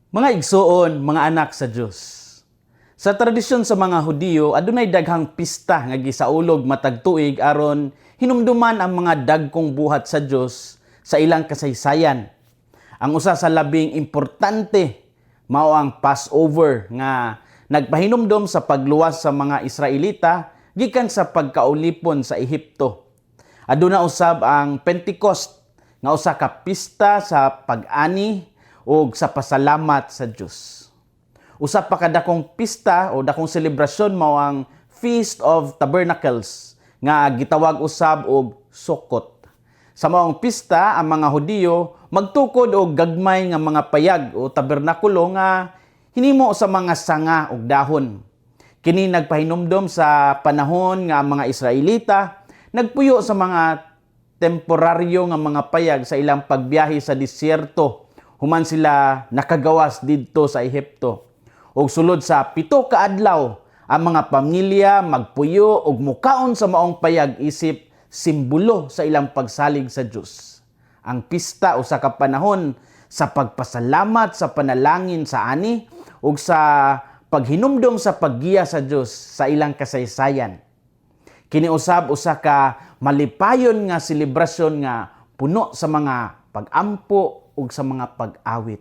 Mga igsuon, mga anak sa Dios. Sa tradisyon sa mga Hudiyo, adunay daghang pista nga gisaulog matag tuig aron hinumduman ang mga dagkong buhat sa Dios sa ilang kasaysayan. Ang usa sa labing importante mao ang Passover nga nagpahinumdom sa pagluwas sa mga Israelita gikan sa pagkaulipon sa Ehipto. Aduna usab ang Pentecost nga usa ka pista sa pag-ani ug sa pasalamat sa Dios. Usa pa ka dakong pista o dakong selebrasyon mao ang Feast of Tabernacles nga gitawag usab og Sukkot. Sa maong pista, ang mga Hudiyo magtukod og gagmay nga mga payag o tabernakulo nga hinimo sa mga sanga ug dahon. Kini nagpahinumdom sa panahon nga ang mga Israelita nagpuyo sa mga temporaryo nga mga payag sa ilang pagbiyahe sa disyerto human sila nakagawas didto sa Ehipto. Og sulod sa 7 ka adlaw, ang mga pamilya magpuyo og mukaon sa maong payag isip simbolo sa ilang pagsalig sa Dios. Ang pista usa ka panahon sa pagpasalamat sa panalangin sa ani ug sa paghinumdom sa paggiya sa Dios sa ilang kasaysayan. Kini usab usa ka malipayon nga selebrasyon nga puno sa mga pag-ampo ug sa mga pag-awit.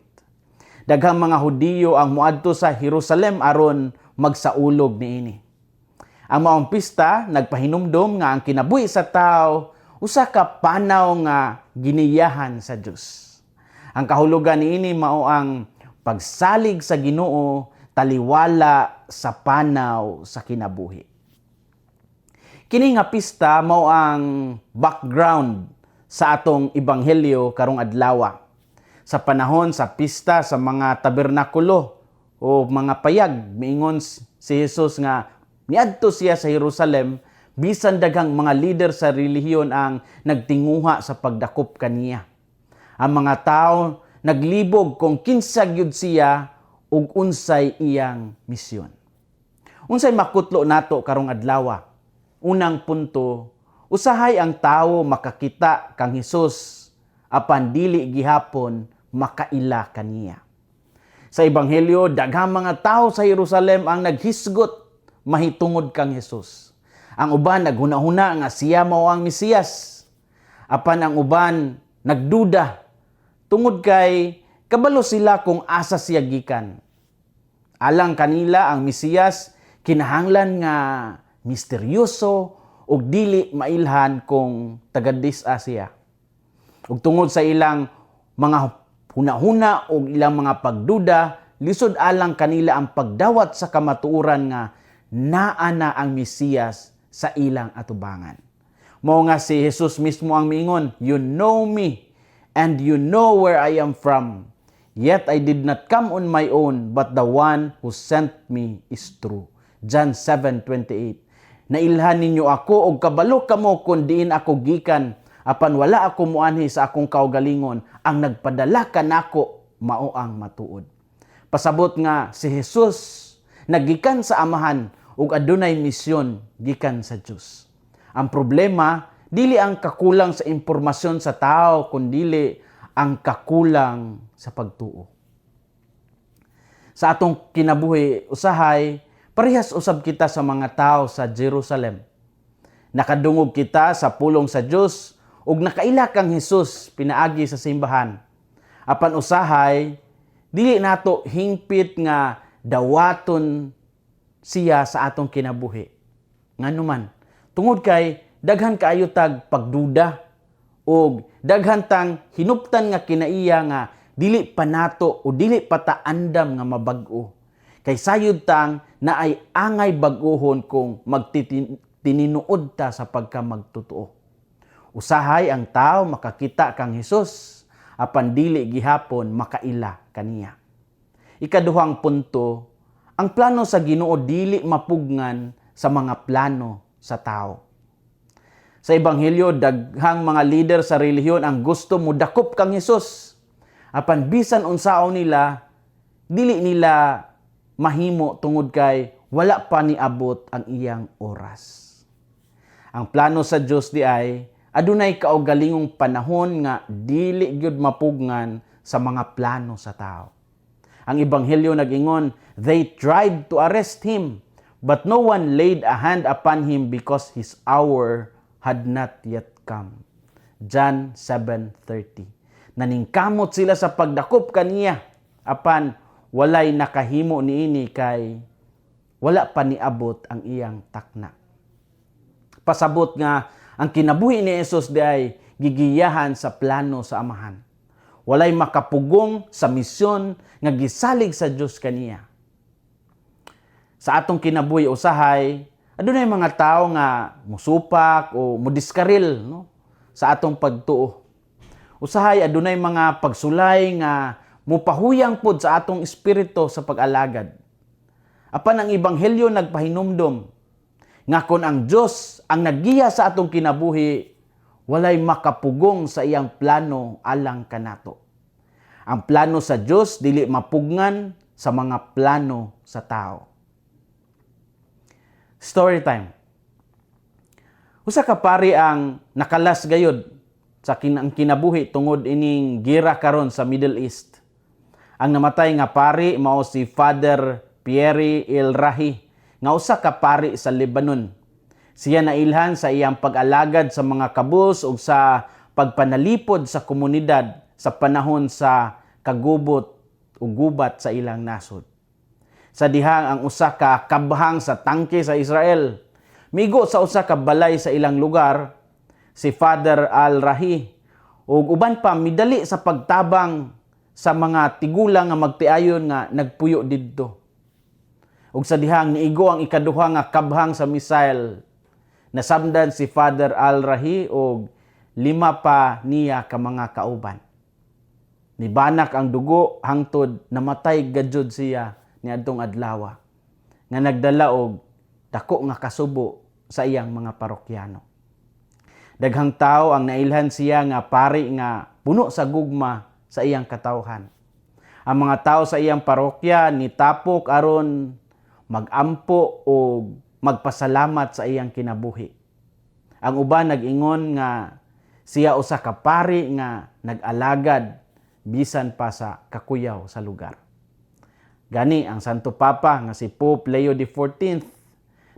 Daghang mga Hudiyo ang moadto sa Jerusalem aron magsaulog niini. Ang maong pista nagpahinumdom nga ang kinabuhi sa tao usa ka panaw nga giniyahan sa Dios. Ang kahulugan niini mao ang pagsalig sa Ginoo taliwala sa panaw sa kinabuhi. Kini nga pista mao ang background sa atong ebanghelyo karong adlaw. Sa panahon sa pista sa mga tabernakulo o mga payag, miingon si Jesus nga niadto siya sa Jerusalem bisan daghang mga leader sa relihiyon ang nagtinguha sa pagdakop kaniya. Ang mga tao naglibog kung kinsa gyud siya ug unsay iyang misyon. Unsay makutlo nato karong adlaw? Unang punto, usahay ang tao makakita kang Hesus apan dili gihapon makaila kaniya. Sa ebanghelyo, daghang mga tao sa Jerusalem ang naghisgot mahitungod kang Hesus. Ang uban naghuna-huna nga siya mao ang Mesiyas. Apan ang uban nagduda tungod kay kabalo sila kung asa siya gikan. Alang kanila, ang Mesiyas kinahanglan nga misteryoso ug dili mailhan kung taga disa siya. Ug tungod sa ilang mga hunahuna ug ilang mga pagduda, lisod alang kanila ang pagdawat sa kamatuoran nga naa na ang Mesiyas sa ilang atubangan. Mao nga si Jesus mismo ang miingon, "You know me and you know where I am from. Yet I did not come on my own, but the one who sent me is true." John 7:28. "Nailhan ninyo ako og kabalo kamo kung diin ako gikan, apan wala ako muanhi sa akong kaugalingon, ang nagpadala kanako mao ang matuod." Pasabot nga si Jesus nagikan sa Amahan ug adunay misyon gikan sa Dios. Ang problema dili ang kakulang sa impormasyon sa tao kundili ang kakulang sa pagtuo. Sa atong kinabuhi, usahay parehas usab kita sa mga tao sa Jerusalem. Nakadungog kita sa pulong sa Dios ug nakaila kang Hesus pinaagi sa simbahan. Apan usahay dili nato hingpit nga dawaton siya sa atong kinabuhi. Ngano man? Tungod kay daghan kaayo tag pagduda ug daghan tang hinuptan nga kinaiya nga dili pa nato o dili pa ta andam nga mabag-o. Kay sayod tang naay angay bag-ohon kung magtitinuod ta sa pagka magtotoo. Usahay ang tao makakita kang Hesus apan dili gihapon makaila kaniya. Ikaduhang punto, ang plano sa Ginoo dili mapugngan sa mga plano sa tao. Sa ebanghelyo, daghang mga leader sa relihiyon ang gusto mo dakop kang Hesus. Apan bisan unsaon nila, dili nila mahimo tungod kay wala pa niabot ang iyang oras. Ang plano sa Dios diay adunay kaugalingong panahon nga dili gyud mapugngan sa mga plano sa tao. Ang Ebanghelyo nag-ingon, "They tried to arrest him, but no one laid a hand upon him because his hour had not yet come." John 7:30. Naningkamot sila sa pagdakop kaniya apan walay nakahimo niini kay wala pa niabot ang iyang takna. Pasabot nga ang kinabuhi ni Jesus diay gigiyahan sa plano sa Amahan. Walay makapugong sa misyon nga gisalig sa Dios kaniya. Sa atong kinabuhi usahay, adunay mga tawo nga musupak o mudiskaril, no, sa atong pagtuo. Usahay adunay mga pagsulay nga mupahuyang pod sa atong espiritu sa pag-alagad. Apan ang Ebanghelyo nagpahinumdom nga kon ang Dios ang naggiya sa atong kinabuhi, walay makapugong sa iyang plano alang kanato. Ang plano sa Dios dili mapugngan sa mga plano sa tao. Story time. Usa ka pari ang nakalas gayod sa ang kinabuhi tungod ining gira karon sa Middle East. Ang namatay nga pari mao si Father Pierre El Rahi nga usa ka pari sa Lebanon. Siya nailhan sa iyang pag-alagad sa mga kabus ug sa pagpanalipod sa komunidad sa panahon sa kagubot ug gubat sa ilang nasod. Sa dihang ang usa ka kabhang sa tangke sa Israel migo sa usa ka balay sa ilang lugar, si Father Al-Rahi ug uban pa midali sa pagtabang sa mga tigulang nga magtiayon nga nagpuyo didto. Ug sa dihang niigo ang ikaduha nga kabhang sa missile, nasamdan si Father Al-Rahi og lima pa niya ka mga kauban. Nibanak ang dugo hangtod namatay gajud siya niadtong adlaw nga nagdala og dako nga kasubo sa iyang mga parokyano. Daghang tao ang nailhan siya nga pari nga puno sa gugma sa iyang katawhan. Ang mga tao sa iyang parokya nitapok aron magampo o magpasalamat sa iyang kinabuhi. Ang uban nag-ingon nga siya usa ka pari nga nag-alagad bisan pa sa kakuyaw sa lugar. Gani ang Santo Papa nga si Pope Leo XIV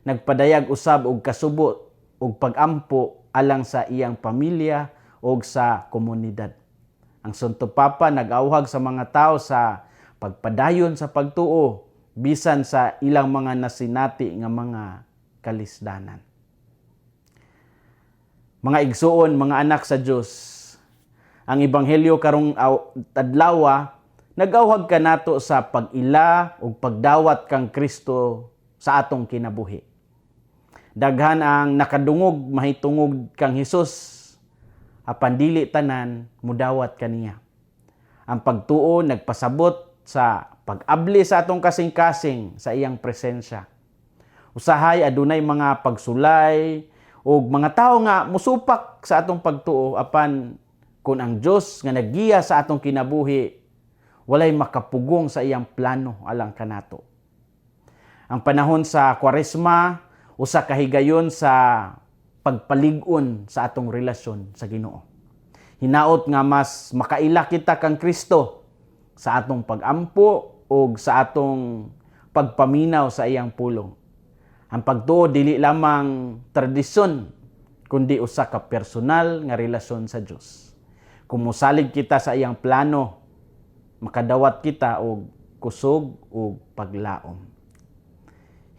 nagpadayag usab og kasubo og pagampo alang sa iyang pamilya ug sa komunidad. Ang Santo Papa nag-awhag sa mga tao sa pagpadayon sa pagtuo bisan sa ilang mga nasinati nga mga kalisdanan. Mga igsuon, mga anak sa Dios, ang Ebanghelyo karong adlawa nag-awhag kanato sa pag-ila ug pagdawat kang Kristo sa atong kinabuhi. Daghan ang nakadungog mahitungod kang Hesus apan dili tanan mudawat kaniya. Ang pagtuo nagpasabot sa pag-abli sa atong kasing-kasing sa iyang presensya. Usahay adunay mga pagsulay ug mga tawo nga musupak sa atong pagtuo, apan kung ang Dios nga naggiya sa atong kinabuhi, walay makapugong sa iyang plano alang kanato. Ang panahon sa Kwaresma usa ka higayon sa pagpalig-on sa atong relasyon sa Ginoo. Hinaot nga mas makaila kita kang Kristo sa atong pagampo ug sa atong pagpaminaw sa iyang pulong. Ang pagtuo dili lamang tradisyon kundi usa ka personal nga relasyon sa Dios. Kung mosalig kita sa iyang plano, makadawat kita og kusog ug paglaom.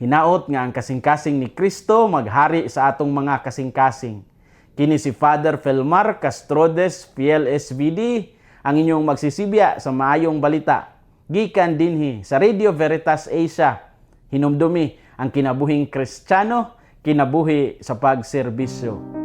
Hinaot nga ang kasing-kasing ni Kristo maghari sa atong mga kasing-kasing. Kini si Father Felmar Castrodes, Fiel SVD, ang inyong magsisibya sa maayong balita. Gikan dinhi sa Radio Veritas Asia. Hinumdumi ang kinabuhing Kristiyano, kinabuhi sa pagserbisyo.